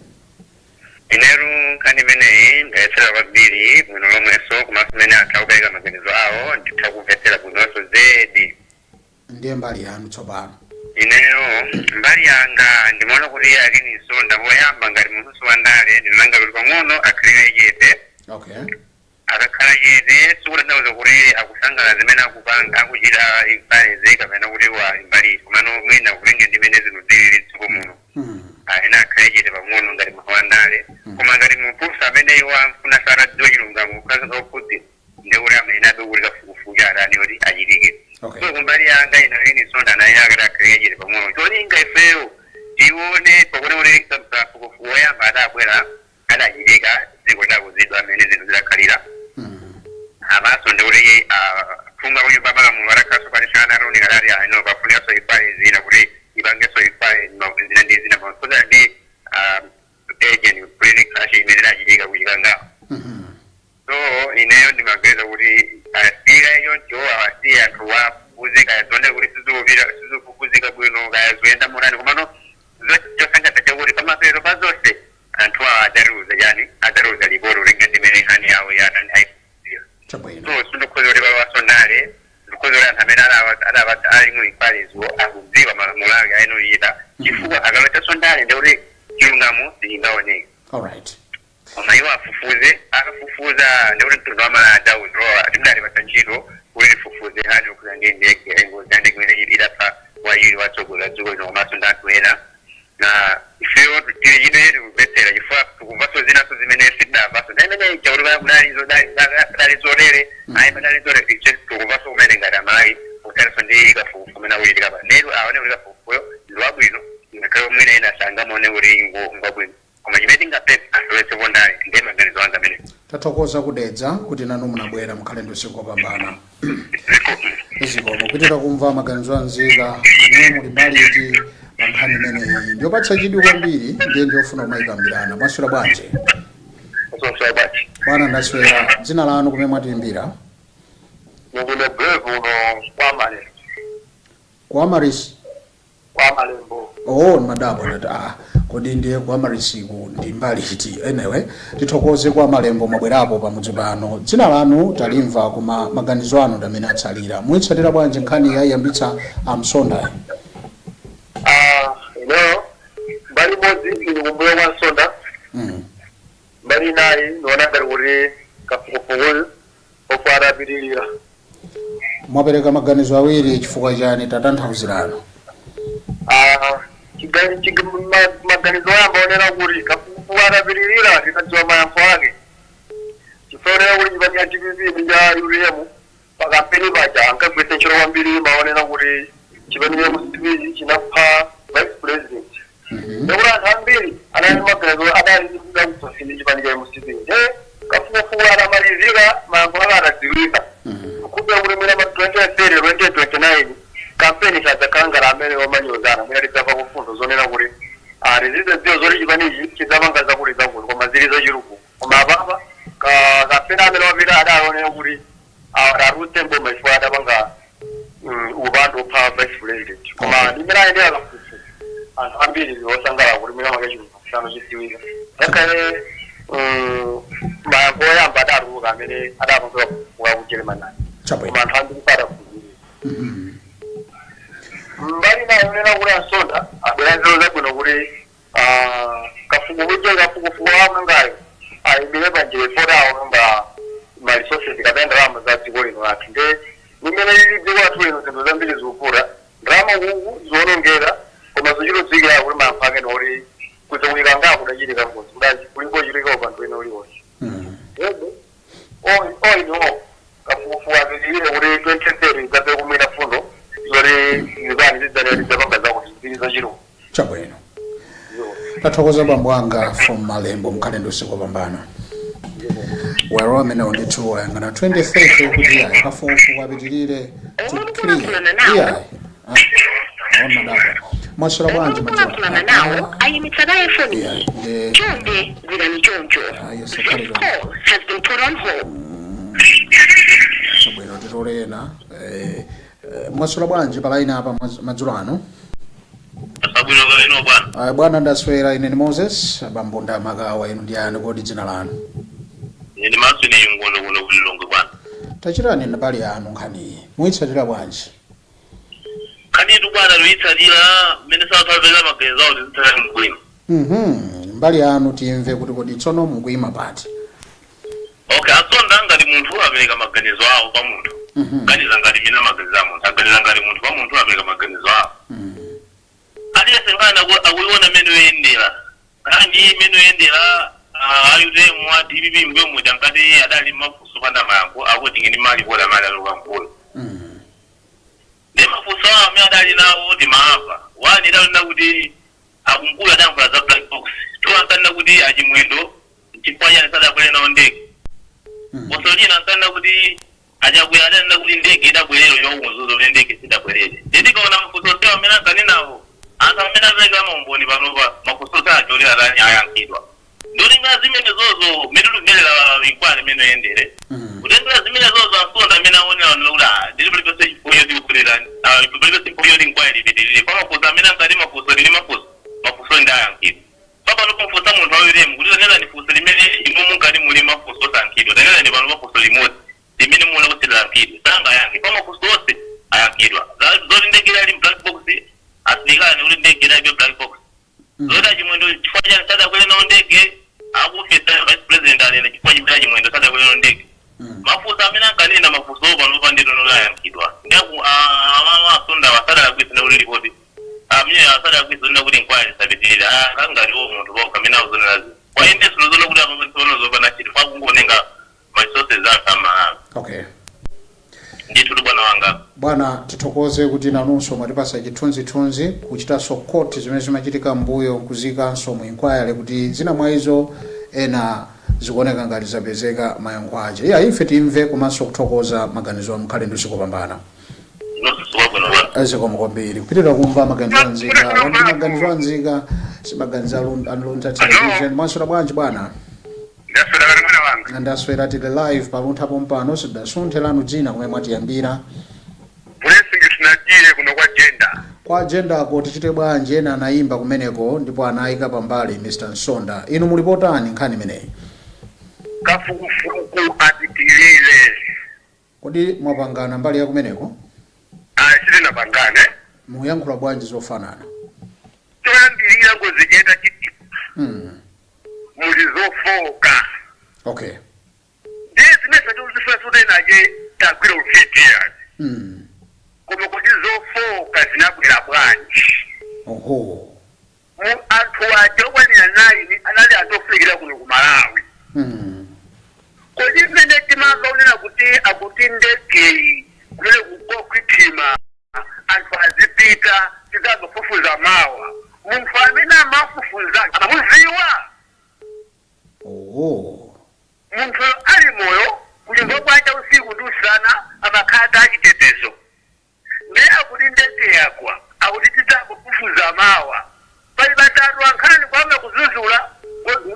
Inetu nkhani imeneyi ndayetsera kwambiri bwino lomwenso, komanso imene anthu akupereka maganizo awo nditha kumvetsera bwinonso zedi. Ndiye mbali yanu tsopano. Ineyo mbali yanga ndimaona kuti a Ken Msonda poyamba, ngati munthu wandale, ndinanga kuti pang'ono akhalire chete. Akakhala chete sikutanthauza kuti akusangalala zimene akupanga, akuchita inquiries kapena kuti wa mbali, komano mwina kutenga ndi imene zinthu zilili dziko muno, ena akhale chete pang'ono ngati munthu wandale. Koma ngati munthu amene iwo amfuna saradziwa chilungamo kukhala okhudzidwa, ndikuti amene abe kuti kafukufuku atani kuti achitike. So kumbali yanga ina, Ken Msonda naye akati akhale chete pang'ono, cholinga ifeyo tione pakuti kuti kafukufuku woyamba adabwera adachitika, dziko lidakuzidwa amene zinthu zidakhalira. Apaso ndikuti phungu kunyumba malamulo atakhaso patisana ataoneka adati ano pafunikanso inquiry zina kuti ipangenso inquiry zina ndi zina makhuzana ndi agent plane crash imene idachitika kuchikangawa. So ineyo ndimaganiza kuti asiyira choncho, awasiye anthu afufuze, kaya zione kuti sizikupita, sizikufufuzika bwino, kaya zoyenda motani. Komano chosangalatsa chakuti pamapeto pa zonse anthu awa adzatiuza chani, adzatiuza ripoti kutenga ndimene nkhani yawo yatani ayifufuzira. So sindikhoza kuti palowaso ndale, ndikhoza kuti anthu amene ali mu inquiries akudziwa malamulo ake ayenera chifukwa akalowetsanso ndale ndikuti chilungamo sichingaoneke. Koma iwo afufuze, akafufuza ndikuti mtundu wa Malawi adzauzowa timdalipatsa ntchito kuti tifufuze nkhani yokhuza ndi ndege, ngozi ya ndege imene idapha wachiwiri watsogolo dziko lino komanso ndi anthu ena. Na ifeyo tili chidwi tikumvetsera chifukwa tikumvanso zinaso zimene sitidamvanso nthawi imene ija kuti kudali zotere, ayi, padali zotere. Ife tikumvanso kumene ngati Amalawi kusalinso ndi kafukufuku kumene akuchitika pa lero, aone kuti kafukufukuyo ndi wabwino, ngakhale mwina ena sangamaone kuti ngwabwino, koma chimene tingapemphe asolowetsepo ndale. Ndiye maganizo anga amene. Tathokoza kudedza kuti nanu munabwera. Mukhale ndi usiku wopambana. Zikomo. Kupitira kumva maganizo anzika, ine muli mbali iti pa nkhani imeneyi? Ndiyopatsa chidwi kwambiri, ndiye ndiyofuna kumayikambirana. Mwaswera bwanji? Mwaswera bwanji? Bwana, ndaswera. Dzina lanu, kumene mwatiyimbira? Ndine Brave uno kwa Malembo. Ku Amaris? Kwa Malembo. Oh, madabo ndati, ah, kodi ndiye ku Amarisiku ndi mbali iti? Anyway, tithokoze kwa Malembo mwabwerapo pamudzi pano. Dzina lanu talimva, koma maganizo anu ndamene atsalira. Muyitsatira bwanji nkhani yayambitsa amsonda? Ah, ineyo mbali imodzi ili kumbuyo kwa Nsonda, mbali inayi ndiona ngati kuti kafukufukuyu ofu atapitirira. Mwapereka maganizo awiri, chifukwa chani? Tatanthauzirano. Ah, maganizo oyamba onena kuti kafukufuku atapitirira tikadziwa mayankho ake, chifukwa onena kuti chipani cha DPP ndi cha UTM pa kampeni paja ankagwiritsa ntchito kwambiri maonena kuti chipani cha MCP chinapha vice president. Ndikuti anthu ambiri anali maganizo adali kudzasini chipani cha MCP. Nde kafukufuku atamalizika, mayankho ake atadziwika, kupya kuti mwina pa 2030, 2029 kampeni sadzakhala ngati amene omanyozana. Mwina tidzamva kufundo zonena kuti tizidziwa zoti chipanichi chidzapanga zakuti zakuti, koma zili zachitukuko. Koma apapa kampeni amene wapita adaonera kuti atulutse mboma chifukwa adapanga upandu opha vice president. Koma ndimene ayendera kafukufuku, anthu ambiri osangalala kuti mwina make chilungamo chidziwika, ngakhale mayankho oyamba adatuluka amene adapangidwa kufukuka ku Germany, koma anthu ambiri sadakhulupirira. Mbali nayo nena kuti ansonda abwera nzeru zabwino kuti kafukufuku kafukufuku amangayo ayimire panjira ifota aononga ma resources kapena ndalama za dziko lino lathu. Nde limene lili dziko lathu lino, zinthu zambiri zikukula, ndalama kuku ziwonongera, koma zochitodziwikira kuti mayankho ake noti kudzawika ngako kudachitika ngozi, kudachi kulipo chitika upandu wina uliwonse. Ebe oino kafukufuku apitirire kuti 2030 idzape kumwina fundo zoti zipani zidzanena tidzapanga zakuti zili zachilungu. Chabwino, tathokoza bambo anga from Malembo. Mkhale ndi usiku wopambana. Wero amenewo ndithu wayang'ana 2030 kuti ayi, kafukufuku apitirire to clear. Iyayi, aona madabwa. Mwaswera bwanji madzulo? Mukulankhulana nawo ayimitsa kaye foni. Iyayi, ndi Chonde gwirani choncho. Ah, yes, This akhale choncho. call has been put on hold. Chabwino, titole ena. Mwaswera bwanji pa line apa madzulo ano? Abwino kaino, bwana. Bwana, ndaswera. Ine ni Moses, abambo ndamakawa. Inu ndi ani kodi, dzina lanu? Ine Masini Yungono kuno kulilongwe, bwana. Tachitani mbali yanu, nkhaniyi muyitsatira bwanji? Nkhanitu, bwana, tuyitsatira mmene sathapeza maganizo awo, tizitsatira bwino. Mbali yanu timve kuti kodi tsono mukuyima pati? Okay, asonda ngati munthu apereka maganizo awo pa munthu, ganiza ngati mina maganizo a munthu, aganiza ngati munthu pa munthu, apereka maganizo awo. Aliyense nkhani akuiona mmene yoyendera nkhani iyi, imene yoyendera a UTM, a DPP mbuyo muja nkati adali mafunso panda mayankho, akuti ngini malipoti amene adaloka mbuyo. Ndi mafunso awo amene adali nawo timamva: one, idalonena kuti akumkulu adayankhula za black box; two, ankanena kuti achimwendo chifukwa chani sadakwere nawo ndege; funso lina ankanena kuti achakwera adanena kuti ndege idabwerera chokunzuzo kuti ndege sidabwerere. Nditikaona mafunso onsewo amene ankanenawo, anthu amene apereka maumboni panopa, mafunso onse acholera tani ayankhidwa. Ndolingana zimene zozo mmene tikumelera inquiry imene oyendere, kutengera zimene zozo, asonda amene aonera onera kuti ndili paliponse chifukwa choti kukulerani, paliponse chifukwa choti inquiry ipitirire pa mafunso amene ankati mafunso lili mafunso, mafunso ndi ayankhidwa. Papano pafunsa munthu wa UTM kuti tanena funso limene inu munkati muli mafunso osankhidwa, tanena ndi pano pafunso limodzi limene muona kuti lilankhidwe, sangayankhe. Pa mafunso onse ayankhidwa. Zoti ndege idali black box, asilikali kuti ndege idalibe black box. Zoti achimwendo chifukwa chani sadakwere nawo ndege, akufesa vice president anene chifukwa chimene achimwendo sadakwere nawo ndege. Mafunso amene ankanena mafunso panopa nditono ayankhidwa. Ndi asonda asadalakwise kuti ripoti amene asadalakwise kuti inquiry isapitirire, akangatiwo munthu pokha amene akuzonerazi kwayendeso lozona kuti apa tsono zopanda ntchito pakungonenga ma resources athu amalawi. Ndithu, bwana wanga. Bwana, tithokoze kuti nanunso mwatipasa chithunzithunzi, kuchitanso koti zimene zimachitika mbuyo, nkuzikanso mu inquiry kuti zina mwa izo ena zikuoneka ngati zapezeka mayankho ache. Iya, ife timve komanso kuthokoza maganizo anu. Mukhale ndi usiku wopambana. Nonso wabwino, bwana. Zikomo kwambiri. Kupitirira kumva maganizo anzika wandi maganizo anzika si maganizo a Luntha Television. Mwaswera bwanji, bwana? Ndaswera kale, mwana wanga. Ndaswera. Tili live pa Luntha pompano, sidasunthe. Lanu dzina, kumene mwatiyambira? Blessing tinatiye kuno kwa Jenda. Kwa Jendako tichite bwanji? Ena anayimba kumeneko ndipo anayika pambali Mr Nsonda. Inu mulipotani nkhani imeneyi? Kafukufuku apitilire. Kodi mwapangana mbali ya kumeneko? Sitinapangane. Muyankhula bwanji zofanana? Choyambirira, ngozi itachitika, muli zofoka. Ndiye zimene tikuzifuna tutenache tagwira ufiti yani. Koma kuti zofoka zinabwera bwanji? Oho. Mu anthu aja okwanira 9 anali anthu ofunikira kuno ku Malawi. Kodi mmene timamva kunena kuti akuti ndegeyi kumene kukokhwitima anthu azipita, tidzakufufuza mawa, munthu amene Oho. Munthu ali moyo, kunyumba kwacha usiku ndi usana amakhala achitetezo. Ndiye akuti ndege yagwa, akuti tidzakufufuza mawa. Pali batatu ankhani kwamba kuzuzula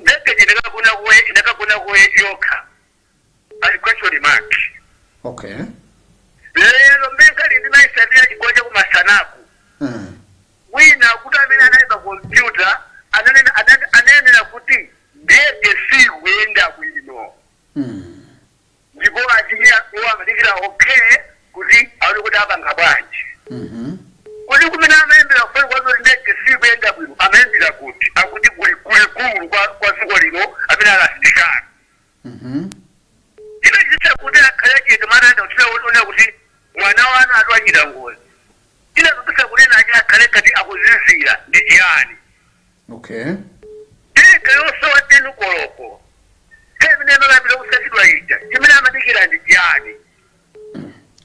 ndege inakagona kuwe yokha, ali question mark. Lero mbekali ndimayisabira chigwa chakumasanaku. Wina kuti amene anali pa kompyuta ananena kuti ndege sikuyenda bwino. Ndipo achimira amadikira, okay, kuti aone kuti apanga bwanji. Kuti kumene amayimbira foni kwazoti ndege sikuyenda bwino, amayimbira kuti akuti kuli kulikulu kwa dziko lino amene alasitikana. Chimene kuti akhale chete mananda kuti kuti mwana wanu atwachita ngozi, chinatupisa kunena achi akhale kati akuzizira ndi chiyani? Ndege yosowa 10 koloko imene amalapira kusakidwa ija, chimene amadikira ndi chiyani?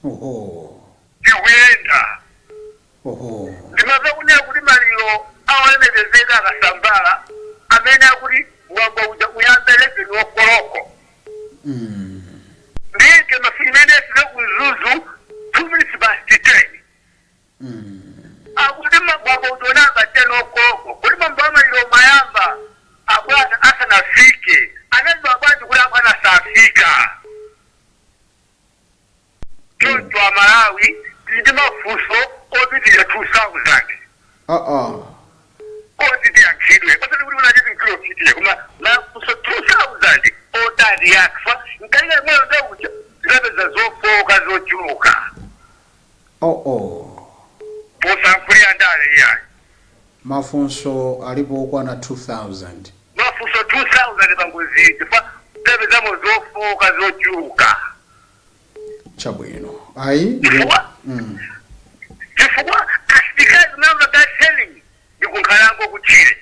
Oho. Tikuyenda. Oho. Ndimamva kunena kuti maliro awolemekezeka akasambala amene akuti mwambo uja uyambe 11 o'clock. Ndege imene ifike ku Mzuzu 10:02. Akuti mwambo uja unayamba 10 o'clock, kuti mwambo wa maliro mayamba abwana asanafike. Anadziwa bwanji kuti abwana safika? Choncho Amalawi tili ndi mafunso opitirira 2000 Ah ah. oti tiyankhidwe, osati kuti unachiti nkilopitire, koma mafunso 2000 otati yakfa mkalikali moyo ndauja tinapeza zofoka zochuluka. Oh oh. Posankhulira ndale iyayi. Mafunso alipo okwana 2000. Mafunso 2000 pangozi chifukwa tinapezamo zofoka zochuluka. Chabwino, ayi. Chifukwa chifukwa asilikali kumamba ka training ndi kunkhalango kutchire.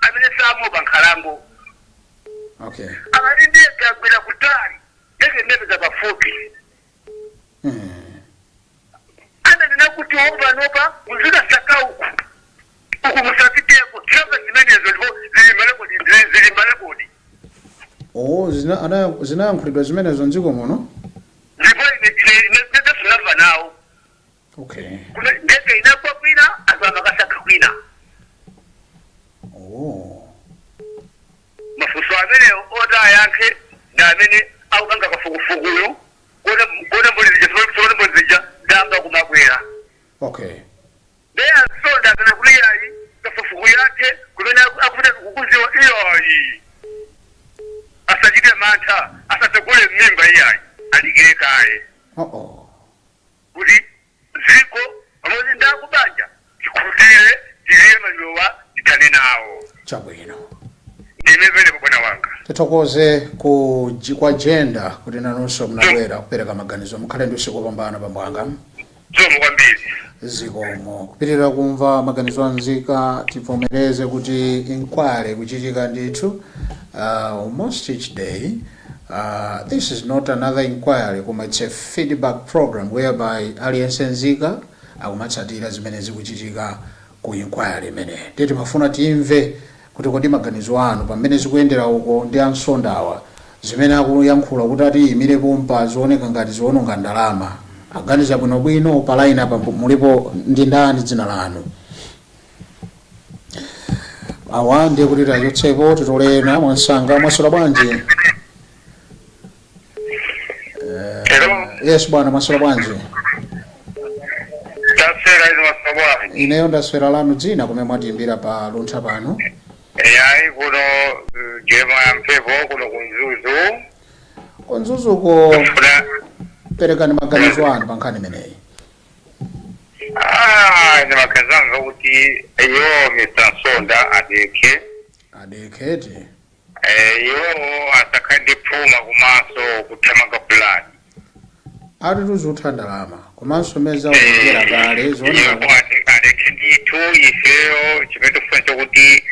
Amene samopa nkhalango. Amati ndege agwera kutali, ndege ndinapeza pafupi. Ananena kuti wopanopa muzikasaka uku, uku musapiteko, tinamva zimenezo ndipo zili marekodi, zili marekodi. Oh, zinayankhulidwa zimenezo mdziko muno? Ndipo ine sinamva nawo. Kuno ndege inagwa kwina, anthu amakasaka kwina. Oh. Mafunso amenewo oti ayankhe ndi amene akupanga kafukufukuyu kuona mboli zija, kuona mboli zija zamba kumabwera. Ndiye ansonda akana kuti yayi, kafukufuku yake kumene akupita kukuziwa iyayi, asachite mantha, asasegule mmimba iyayi, adikire kaye Oh oh. kuti dziko pamodzi ndi akubanja tikhutire, tiliye malirowa, tithane nawo. Chabwino. Ndime penepo, bwana wanga. Tithokoze kwa jenda kuti nanunso munabwera kupereka maganizo. Mukhale ndi usiku wopambana, bambo anga. Zikomo kwambiri. Zikomo. Kupitirira kumva maganizo anzika, tivomereze kuti inquiry kuchitika ndithu almost each day. This is not another inquiry, koma it's a feedback program whereby aliyense nzika akumatsatira zimene zikuchitika ku inquiry imeneyi. Ndiye timafuna timve kuti kodi maganizo anu pamene zikuyendera uko ndi ansondawa, zimene akuyankhula kuti atiyimire pompa zioneka ngati ziononga ndalama, aganiza bwinobwino? Pa line apa mulipo ndi ndani? Dzina lanu? Awa ndiye kuti tachotsepo, titolena mwansanga. Mwaswera bwanji? Hello. Yes bwana, mwaswera bwanji? Taswera, inu mwaswera bwanji? Ineyo ndaswera. Lanu dzina, kumene mwatiyimbira pa Luntha pano? Yayi, kuno jema ya mphepo kuno ku Mzuzu. Ku Mzuzuko. Kuna Perekani maganizo anu pa nkhani imeneyi. Ah, ine maganizo kuti iyo Mr. Nsonda adekhe. Adekhete. Iyo asakhale ndi phuma komanso kuthamanga plan. Ati tuzutha ndalama komanso meza zaonekera kale zooneka. Adekhe ndithu. Ifeyo chimene tikufuna chokuti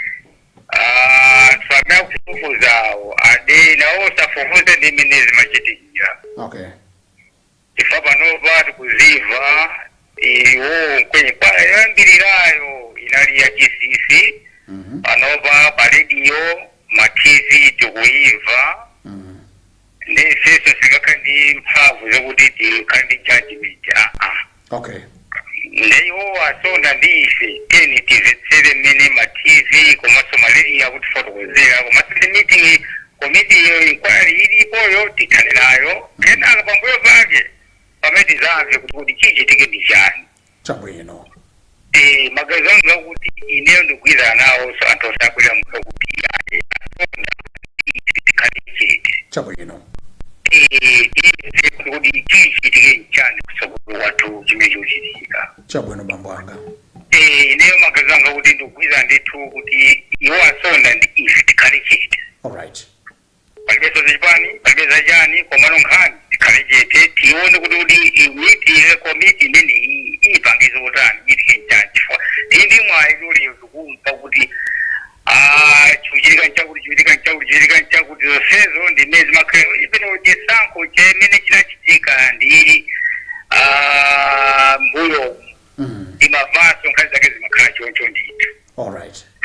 anthu amene akufufuzawo ade nawo safufuze ndi imene zimachitikira. Chifukwa panopa tikuziva iwo kwenye kwa yoyambirirayo inali ya chinsinsi. Panopa pa rediyo. Ma TV tikuyimva. Ndi ifenso singakhala ndi mphamvu zokuti tikhale ndi judgment, aa. Nde iwo asonda ndi ife, tiyeni timvetsere mmene ma TV komanso ma radio akutifotokozera, komanso ndi meeting committee iyo, inquiry ilipoyo, tikhale nayo. Kenaka pambuyo pake pamene tizamve kuti chichitike ndi chani. Maganizo anga kuti ineyo ndikugwirizana nawo, so anthu osakwera munthu kuti ayi, asonda ife tikhale chete. Timve kuti chichitike nchani kutsogolo kwathu chimene chikuchitika. Chabwino, bambo anga. Ineyo maganizo anga kuti ndikugwirizana ndithu kuti iwo asonda ndi ife tikhale chete. Palibenso zachipani, palibe zachani, komano nkhani tikhale chete, tione kuti imiti komiti imene iyi ipange zotani, chitike nchani, chifukwa tili ndi mwayi lero tikumva kuti, ah, chikuchitika nchakuti, chikuchitika nchakuti, chikuchitika nchakuti. Zonsezo ndi mmene zimakhala. Ipene chisankho chimene chinachitika ndi, ah, mbuyo imavaso nkhani zake zimakhala choncho ndithu.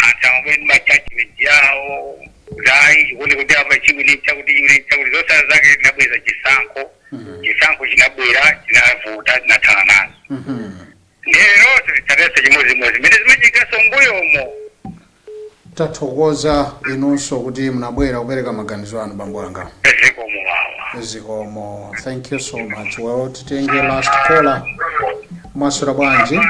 Anthu amabwera ndi ma judgment yawo kuti ayi, chikuti kuti apa chikuti chakuti, chikuti chakuti. Zosala zake tinabweza chisankho. Chisankho chinabwera, chinavuta, tinathana nazo. Lero titsatenso chimodzimodzi mmene zimachitikanso mbuyomo. Tathokoza inunso kuti munabwera kupereka maganizo anu, bambo anga. Zikomo wawa. Zikomo, thank you so much. Well, titenge last caller. Mwaswera bwanji?